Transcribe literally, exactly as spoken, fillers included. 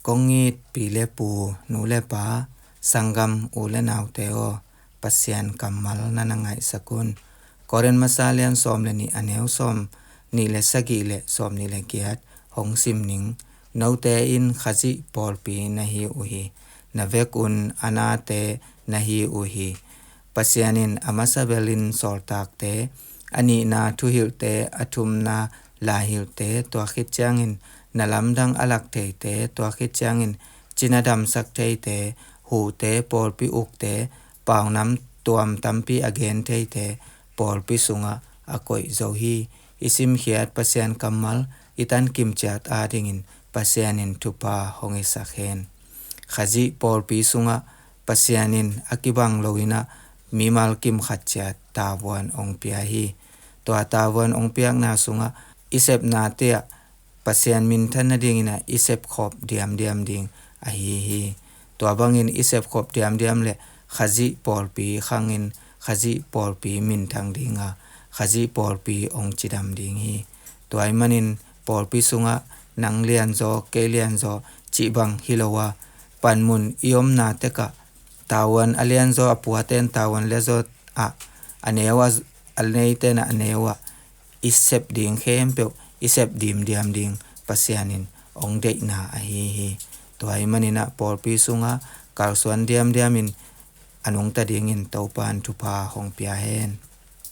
Kong it pi le pu, nu le pa, sanggam u le naute aw, Pasian kammal na na ngaihsak un. Korin masa lian sawm le nih a neu sawm nih le sagih le sawm nih le giat hong sim ning. Note in Khazih pawlpi na hi uh hi. Na vekun a nate na hi uh hi. Pasian in a masa belin sawltakte, a nihna thuhilhte, a thumna laihilhte, tua khit ciangin na lamdang a lak theite, tua khit ciangin cina damsak theite, hute, pawlpi ukte, paunam tuam tampi a gen theite, pawlpi sungah a koih zo hi. I simkhiat Pasian kammal i tan kimciat adingin Pasian in thupha hong i sak hen. Khazih pawlpi sungah Pasian in a kibang loinah mimal kim khat ciat tavuan hong pia hi. Tua tavuan hong piakna sungah i sepnate ah Pasian minthan nadingin ah i sepkhop diamdiam ding ahi hi. Tua bangin i sepkhop diamdiam le Khazih pawlpi khangin Khazih pawlpi minthang dinga, Khazih pawlpi hong cidam ding hi. Tua ahih manin pawlpi sungah nang lianzaw, kei lianzaw cih bang hi lo a, panmun i omna tekah tavuan a lianzaw, a puaten tavuan lianzaw ah, a neu ah, a neiten ah a neu ah i sep ding khempeuh i sep dimdiam ding Pasian in hong deihna ahi hi. Tua ahih manin ah pawlpi sungah kalsuan diamdiamin a nungta dingin Topa in thupha hong pia hen.